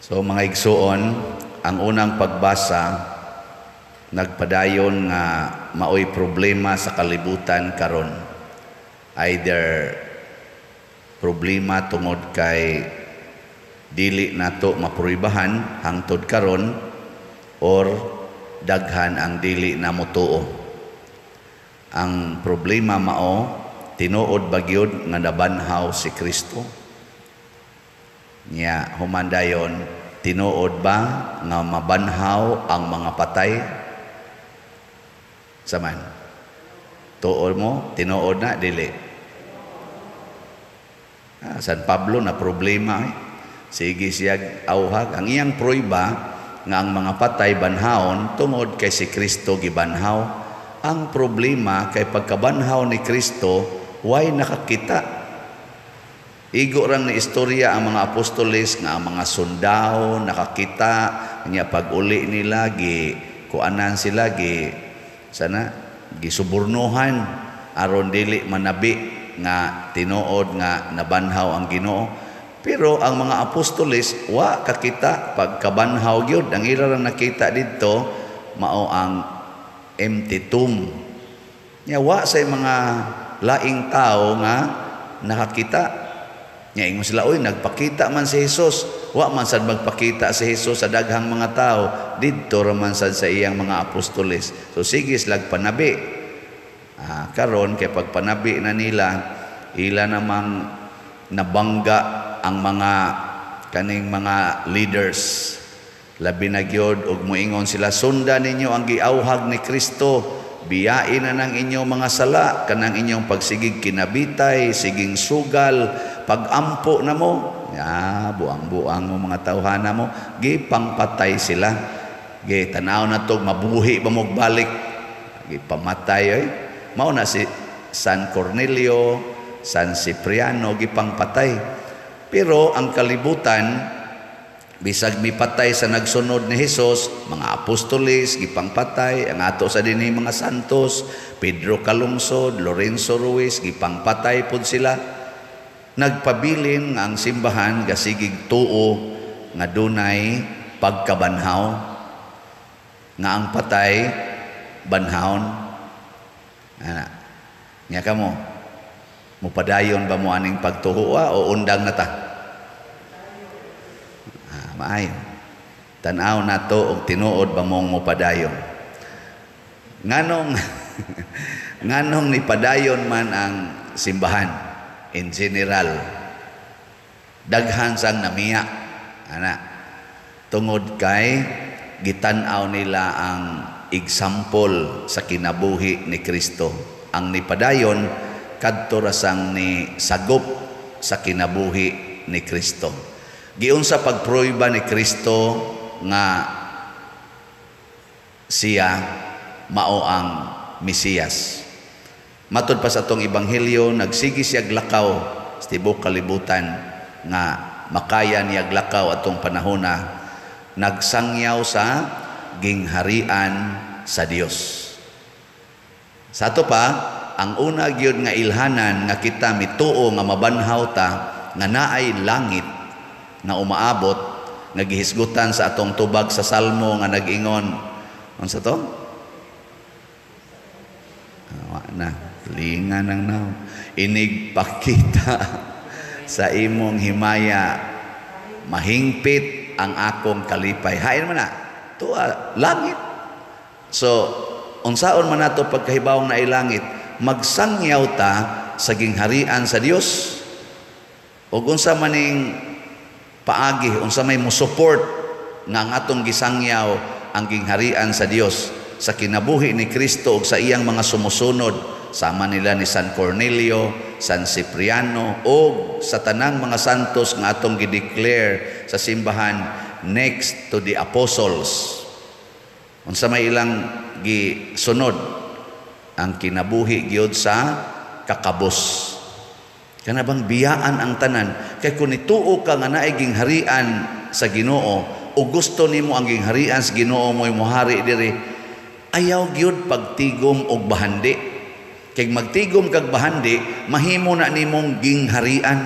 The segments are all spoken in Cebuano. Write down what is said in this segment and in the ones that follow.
So mga igsuon, ang unang pagbasa nagpadayon nga maoy problema sa kalibutan karon. Either problema tungod kay dili nato mapruibahan hangtod karon or daghan ang dili na motuo. Ang problema mao, tinuod ba gyud nga nabanhaw si Kristo? Nya human dayon, tinuod ba nga mabanhaw ang mga patay? Saman. Tuod mo, tinuod na, dili? Ah, San Pablo na problema eh. Sige siya auhag. Ang iyang pruiba nga ang mga patay banhawon tungod kay si Kristo gibanhaw. Ang problema kay pagkabanhaw ni Kristo, way nakakita. Igo rang ni istorya ang mga apostoles nga ang mga sundao nakakita nya pag uli nila gi kuanan sila, gi sana gisubornohan aron dili manabi nga tinuod nga nabanhaw ang Ginoo. Pero ang mga apostoles wa kakita pagkabanhaw gyud. Ang ila lang nakita didto mao ang empty tomb. Nya wa say mga laing tao nga nakakita. Nya ingon sila, "Oy, nagpakita man si Jesus." Wa man sad magpakita si Jesus sa daghang mga tao, didto ra man sad sa iyang mga apostoles. So sige sila panabi. Ah, karon kay pagpanabi na nila, ila namang nabangga ang mga kaning mga leaders. Labi na gyud og moingon sila, "Sundan ninyo ang giauhag ni Kristo, biyain na ng inyong mga sala, kanang inyong pagsigig kinabitay, siging sugal, pagampo na mo. Ya, buang-buang mo mga tawhana mo." Gipangpatay sila. Gi tanaw na to, mabuhi ba mo balik? Gipamatay oy. Mao na si San Cornelio, San Cipriano, gipangpatay. Pero ang kalibutan, bisag mipatay sa nagsunod ni Hesus, mga apostoles gipangpatay, ang ato sa dinhi mga santos, Pedro Calungsod, Lorenzo Ruiz, gipangpatay pud sila. Nagpabilin nga ang simbahan gasigig tuo nga dunay pagkabanhaw, nga ang patay banhawon. Ana. Nya kamo, mupadayon ba mo aning pagtuo o undang na ta? Ah, maayo. Tan-aw nato og tinuod ba mong mopadayon. Nganong nipadayon man ang simbahan in general? Daghan sang namiya ana tungod kay gitan-aw nila ang example sa kinabuhi ni Kristo. Ang nipadayon kadto ra sang ni sagop sa kinabuhi ni Kristo. Giunsa pagpruiba ni Kristo nga siya mao ang Mesiyas? Matod pa sa atong ebanghelyo, nagsige siya lakaw sa tibuok kalibutan nga makaya niya lakaw atong panahona, nagsangyaw sa gingharian sa Dios. Sa ato pa, ang una gyud nga ilhanan nga kita mituo nga mabanhaw ta, nga naay langit nga umaabot, nga gihisgutan sa atong tubag sa Salmo nga nag-ingon, unsa to? Wa na linga nang naw. "Inig pakita sa imong himaya, mahingpit ang akong kalipay." Hain man na tuwa langit. So unsaon man nato pagkahibawong naay langit? Magsangyaw ta sa gingharian sa Dios. Ug unsa maning paagi, unsa may mo-support nga ang atong gisangyaw ang gingharian sa Dios sa kinabuhi ni Kristo ug sa iyang mga sumusunod, sama nila ni San Cornelio, San Cipriano ug sa tanang mga santos nga atong gi-declare sa simbahan next to the apostles? Unsa may ilang gisunod? Ang kinabuhi gyud sa kakabos. Kana bang biyaan ang tanan? Kay kung nituo ka nga naay gingharian sa Ginoo o gusto nimo ang gingharian sa Ginoo mo'y mohari diri, ayaw gyud pagtigom og bahandi. Kay magtigom kag bahandi, mahimo na nimong gingharian.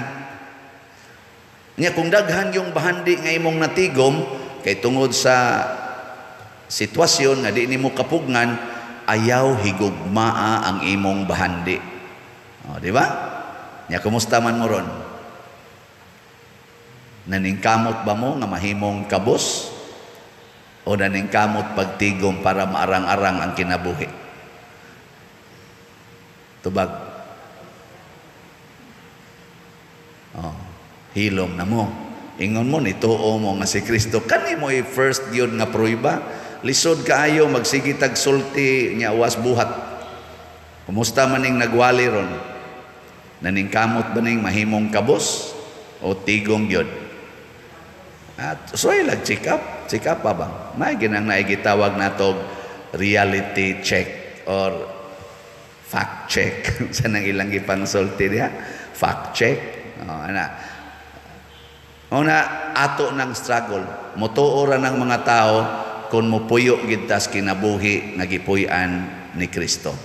Nya kung daghan yung bahandi nga imong natigom kay tungod sa sitwasyon nga di nimo kapugngan, ayaw higugmaa ang imong bahandi. O, di ba? Nya kumusta man mo ron? Naningkamot ba mo nga mahimong kabos? O naningkamot pagtigom para maarang-arang ang kinabuhi? Tubag. Oh, hilom na mo. Ingon mo, nituo mo nga si Kristo. Kani mo i-first yun nga pruiba. Lisod kaayo, magsige tag sulti, nya was buhat. Kumusta man ning nagwali ron? Naningkamot ba ning mahimong kabos? O tigong yun? At so ay check up, check up pa ba? May ginang naigitawag natog reality check or fact check. Sa nang ilang gipangsulti diha, fact check. Oh, ana. Una ato ng struggle. Motuo ra ng mga tao kung mopuyo gid tas kinabuhi nga gipuy-an ni Kristo.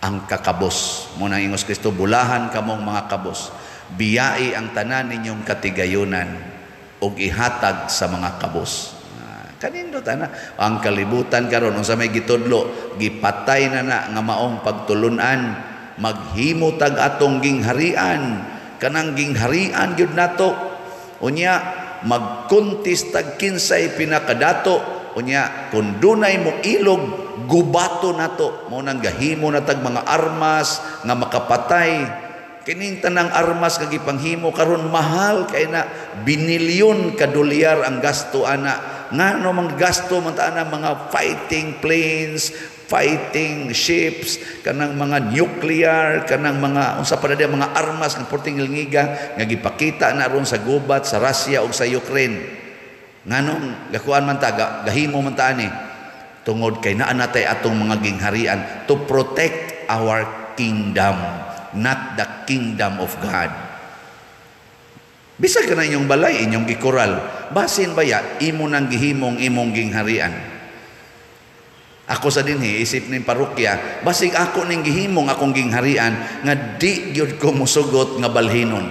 Ang kakabos. Mo nang ingos Kristo, bulahan kamong mga kabos. Biyai ang tanan ninyong katigayunan og ihatag sa mga kabos. Kanindot ana ang kalibutan karon unsa may gitudlo, gipatay na na nga maong pagtulun-an, maghimo tag atong gingharian, kanang gingharian gyud nato. Unya magkuntis tag kinsay pinakadato, unya kun dunay mo ilog gubato nato. Mao nang gahimo na tag mga armas nga makapatay. Kining tanang armas nga gipanghimo karon mahal kay na, binilyon ka dolyar ang gasto ana. Ngano mang gasto man ta ana mga fighting planes, fighting ships, kanang mga nuclear, kanang mga unsa pa na mga armas nga porting ngiga nga gipakita na ron sa gubat sa Russia ug sa Ukraine. Nganong gakuan man ta, gahimo man ta ani tungod kay naa natay atong mga gingharian to protect our kingdom, not the kingdom of God. Bisag ka na inyong balay, inyong gikural, basin baya, imo nang gihimong imong gingharian. Ako sa dinhi, isip ning parokya, basig ako ning gihimong akong gingharian, nga di gyud ko musugot nga balhinon.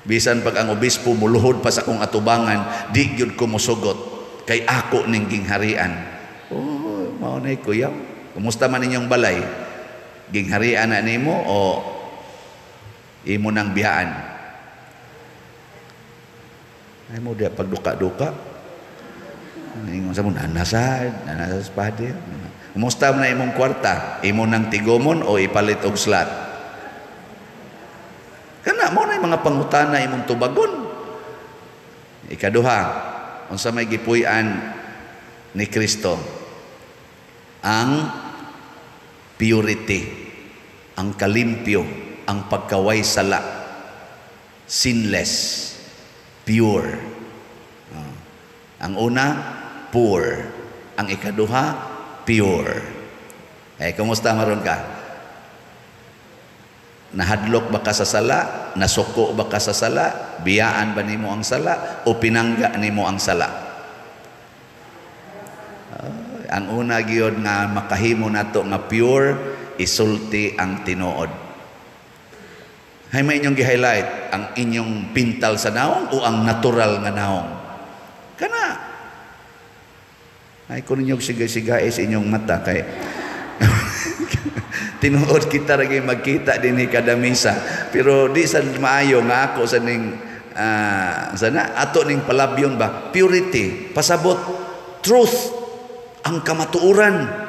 Bisan pag ang obispo muluhod pa sa akong atubangan, di gyud ko musugot, kay ako ning gingharian. Oh, mao na kuya. Kumusta man inyong balay? Gingharian na nimo o imo nang biyaan? Ay mo dia pagduka-duka. Ingon sa mo nanasad, nanasad sa pader. Kumusta man na imong kwarta? Imo nang tigomon o ipalit og slot? Kana mo na yung mga pangutana imong tubagon. Ikaduha, unsa may gipuy-an ni Kristo? Ang purity, ang kalimpyo, ang pagkaway sala, sinless, pure. Ang una, poor. Ang ikaduha, pure. Eh, kumusta maron ka? Nahadlok ba ka sa sala? Nasuko ba ka sa sala? Biyaan ba nimo ang sala? O pinangga nimo ang sala? Ang una gyud nga makahimo nato nga pure, isulti ang tinuod. Hay may inyong gi-highlight ang inyong pintal sa naong o ang natural nga naong? Kana. Ay kun ninyo sigay-sigay sa inyong mata kay tinuod kita ra gyud magkita dinhi kada misa, pero di sa maayo nga ako sa ning sana ato ning palabyon ba purity pasabot truth, ang kamatuoran.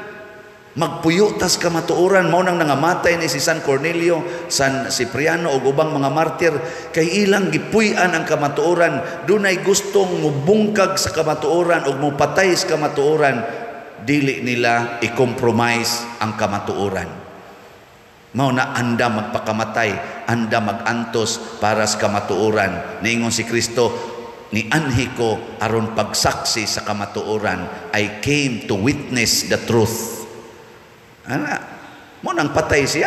Magpuyo tas kamatuoran. Mao nang nangamatay ni si San Cornelio, San Cipriano ug ubang mga martir kay ilang gipuy-an ang kamatuoran. Dunay gustong mubungkag sa kamatuoran ug mupatay sa kamatuoran, dili nila i-compromise ang kamatuoran. Mao na anda magpakamatay, anda magantos para sa kamatuoran. Niingon si Kristo, nianhi ko aron pagsaksi sa kamatuoran. I came to witness the truth. Ana, mo nang patay siya.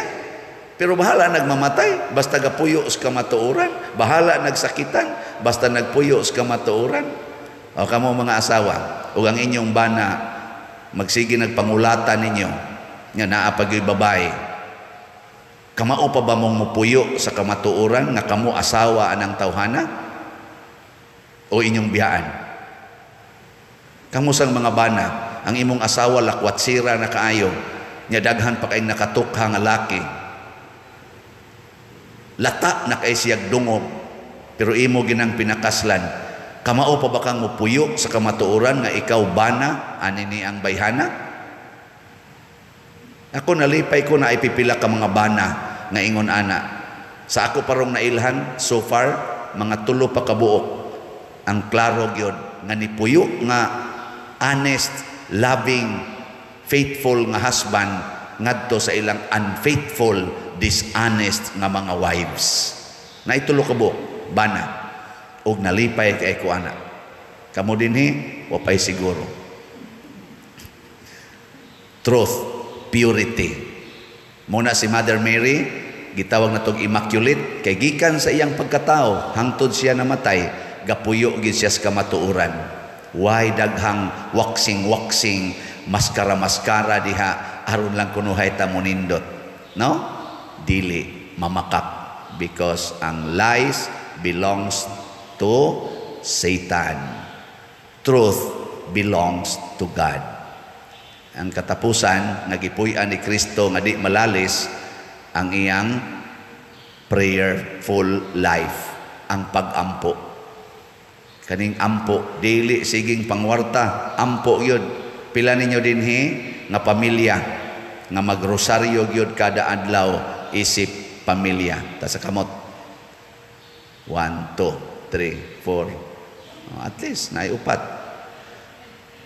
Pero bahala nagmamatay, basta gapuyo sa kamatuoran, bahala nagsakitan, basta nagpuyo sa kamatuoran. O kamo mga asawa, ug ang inyong bana magsige nagpangulatan ninyo nga naa pa gyud babae. Kamao pa ba mong mupuyo sa kamatuoran nga kamo asawa anang tawhana? O inyong biyaan? Kamusang mga bana, ang imong asawa lakwatsira na kaayo, nya daghan pa kay nakatukha nga laki. Lata na kay siyag dungog, pero imo ginang pinakaslan. Kamao pa ba kang mupuyo sa kamatuoran nga ikaw bana ani ni ang bayhana? Ako, nalipay ko na ay pipila ka mga bana nga ingon ana. Sa ako parong nailhan so far, mga tulo pa kabuok ang klaro gyud nga nipuyo nga honest, loving, faithful nga husband ngadto sa ilang unfaithful, dishonest nga mga wives. Naitulo ka buok bana og nalipay kay ko ana. Kamo dinhi, wa pay siguro. Truth, purity. Muna si Mother Mary, gitawag na tog Immaculate kay gikan sa iyang pagkatao hangtod siya namatay, gapuyo gid siya sa kamatuoran. Why daghang waxing waxing, maskara maskara diha aron lang kunuhay ta monindot? No? Dili mamakak, because ang lies belongs to Satan. Truth belongs to God. Ang katapusan nga gipuy-an ni Kristo nga di malalis, ang iyang prayerful life, ang pagampo. Kaning ampo, dili siging pangwarta, ampo yun. Pila ninyo dinhi nga pamilya nga magrosaryo gyud kada adlaw isip pamilya? Ta sa kamot. 1, 2, 3, 4. Oh, at least naay upat.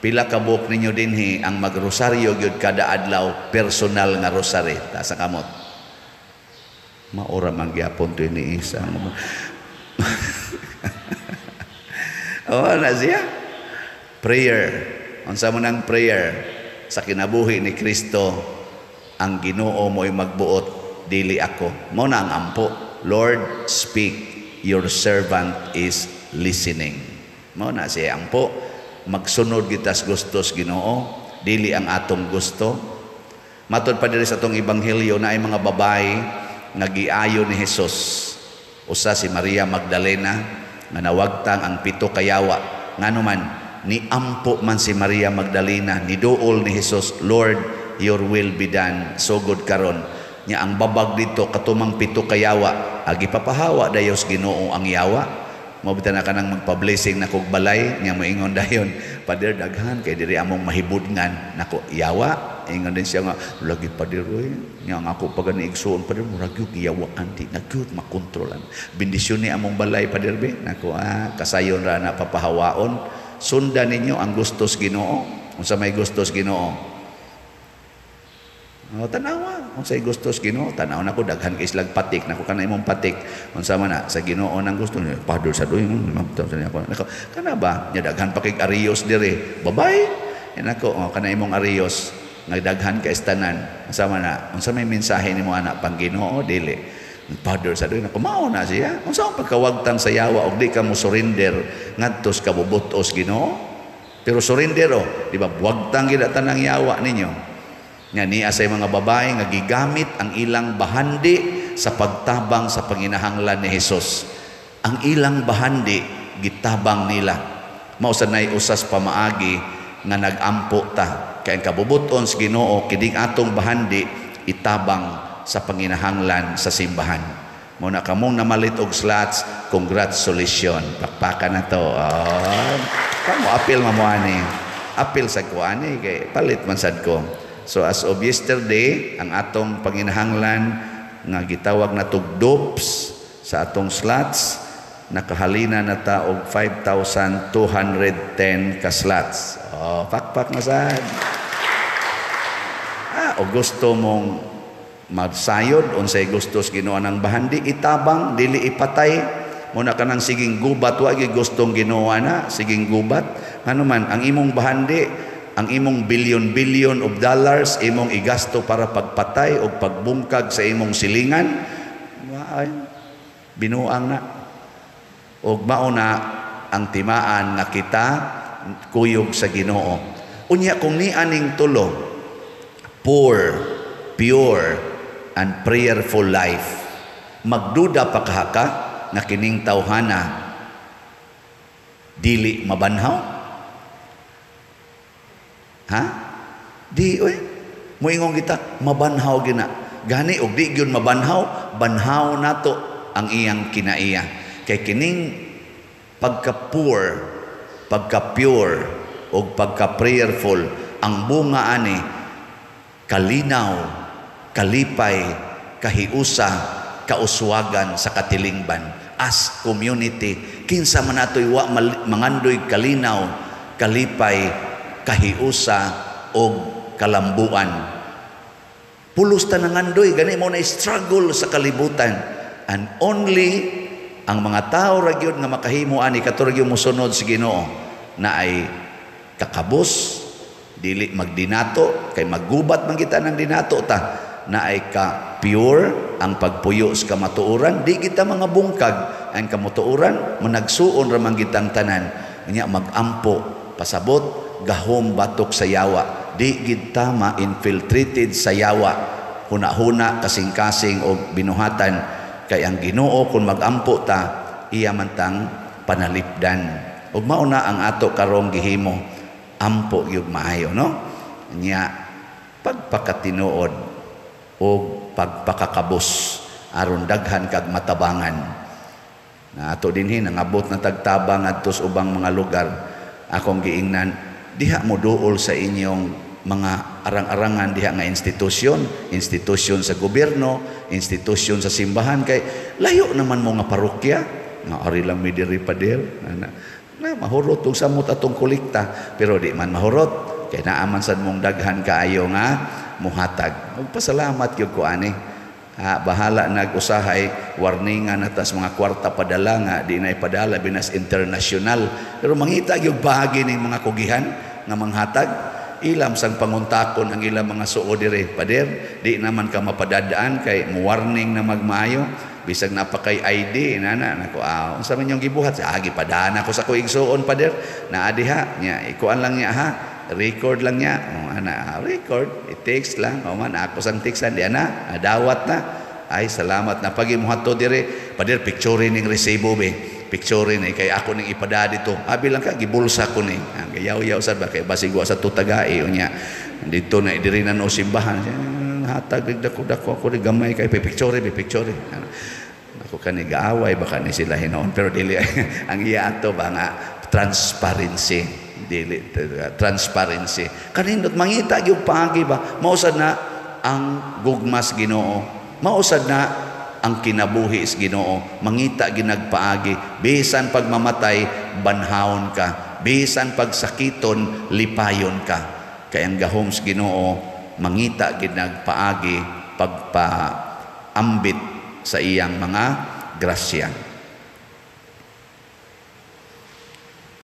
Pila ka buok ninyo dinhi ang magrosaryo gyud kada adlaw, personal nga rosary? Ta sa kamot. Maura man gyapon to ni isa. Oh, na siya. Prayer. Unsa mo nang prayer sa kinabuhi ni Kristo, ang Ginoo mo'y magbuot, dili ako. Mo na ang ampo. "Lord, speak, your servant is listening." Mo na siya ampo. Magsunod kita sa gustos Ginoo, dili ang atong gusto. Matod pa diri sa atong ebanghelyo na ay mga babae nga giayo ni Jesus. Usa si Maria Magdalena nga nawagtang ang pito kayawa. Ngano man ni ampo man si Maria Magdalena, niduol ni Jesus, "Lord, your will be done." Sugod karon nya ang babag dito katumang pito kayawa, agi papahawa dayos Ginoo ang yawa. Mao bitaw na kanang magpa-blessing na kog balay nya moingon dayon, "Pader, daghan kay diri among mahibudngan." Nako, yawa. Ingon din siya nga lagi, "Pader oy, nya ang ako pa gani igsuon, pader, murag gyud giyawaan, di na gyud makontrolan. Bendisyon ni among balay, pader be." Nako, ah, kasayon ra na papahawaon. Sundan ninyo ang gustos Ginoo. Unsa may gustos Ginoo? Oh, tanawa unsay gustos Ginoo. Tanaw nako, daghan kay islag patik. Nako, kana imong patik, unsa man na sa Ginoo nang gusto niya, pader? Sa doy sa niya nako, kana ba nya daghan pa kay ariyos dire, babay. Nako, oh, kana imong ariyos nagdaghan kay tanan, unsa man na? Unsa may mensahe nimo ana, pang Ginoo dili, Father? Sa doy nako, mao na siya. Unsa ang pagkawagtang sa yawa og di ka mo surrender ngadto sa kabubutos Ginoo? Pero surrender, oh, di ba wagtang gid tanang yawa ninyo? Nga niya sa mga babae nga gigamit ang ilang bahandi sa pagtabang sa panginahanglan ni Hesus. Ang ilang bahandi gitabang nila. Mao sa nay usas pamaagi nga nagampo ta. Kay ang kabubuton sa Ginoo, kining atong bahandi itabang sa panginahanglan sa simbahan. Mao na kamong namalit og slots, congratulations. Pakpakan na to. Oh, kamo apil mo ani. Apil sa ko ani kay palit man sad ko. So as of yesterday, ang atong panginahanglan nga gitawag na tug dupes sa atong slots, nakahalina na ta og 5,210 ka slots. Oh, pakpak na sad. Ah, o gusto mong magsayod unsay gustos Ginoo ng bahandi, itabang, dili ipatay. Muna kanang siging gubat, wa gyud gustong Ginoo na siging gubat. Ano man ang imong bahandi, ang imong billion-billion of dollars imong igasto para pagpatay o pagbungkag sa imong silingan, ay, binuang na. Og mao na ang timaan nga kita kuyog sa Ginoo. Unya kung ni aning tulo, poor, pure, and prayerful life, magduda pa ka nga kining tawhana dili Dili mabanhaw? Ha? Di oy. Moingon kita mabanhaw gina. Gani og di gyud mabanhaw, banhaw nato ang iyang kinaiya. Kay kining pagka poor, pagka pure og pagka prayerful, ang bunga ani kalinaw, kalipay, kahiusa, kauswagan sa katilingban. As community, kinsa man nato'y wa mangandoy kalinaw, kalipay, kahiusa og kalambuan? Pulos ta nangandoy, gani mo na struggle sa kalibutan. And only ang mga tao ra gyud nga makahimo ani, kato ra gyud mosunod sa Ginoo na ay kakabos, dili magdinato, kay maggubat man kita ng dinato ta, na ay ka pure ang pagpuyo sa kamatuoran, di kita mga bungkag ang kamatuoran, managsuon ra man kitang tanan. Nya magampo, pasabot gahom batok sa yawa, di gid ta ma-infiltrated sa yawa, huna-huna, kasing-kasing o binuhatan, kay ang Ginoo, kung magampo ta, iya man tang panalipdan. Ug mao na ang ato karong gihimo, ampo gyud maayo, no? Nya pagpakatinuod o pagpakakabos aron daghan kag matabangan. Na ato dinhi nangabot na tagtabang ngadto sa ubang mga lugar. Akong giingnan, diha mo duol sa inyong mga arang-arangan diha nga institusyon, institusyon sa gobyerno, institusyon sa simbahan, kay layo naman mo nga parokya nga ari lang mi diri, pader na, na mahurot og samot atong kolekta, pero di man mahurot kay naa man sad mong daghan kaayo nga muhatag. Magpasalamat gyud ko ani. Ha, bahala nag-usahay warningan na tas mga kwarta padala nga di na ipadala binas international, pero mangita gyud bahagi ning mga kugihan nga manghatag. Ilam sang panguntakon ang ilang mga suo dire, "Pader, di naman ka mapadadaan kay mo warning na magmaayo bisag napakay ID nana." Nako, ah, unsa man yung gibuhat? Ah, gipadaan ako sa ko igsuon, pader, naa diha nya, ikuan lang niya ha, record lang niya. Oh, ana, record, i-text lang. O man ako sang textan di ana, dawat na. Ay, salamat na pagi mo hato dire, pader, picture ning resibo be, picture ni kay ako ning ipada dito. Abi lang ka gibulsa ko ni. Ah, gayaw-yaw sad ba kay basig wa sa tutagae. Unya dito na diri na no simbahan, hatag dako dako ako di gamay kay picture be, picture. Ako kani gaaway baka ni sila hinoon, pero dili ang iya ato ba nga transparency, dili transparency kanindot mangita gyud paagi ba. Mausad na ang gugmas Ginoo, mausad na ang kinabuhi sa Ginoo, mangita ginagpaagi. Bisan pagmamatay, banhawon ka, bisan pagsakiton, lipayon ka, kay ang gahom sa Ginoo mangita ginagpaagi pagpaambit sa iyang mga grasya.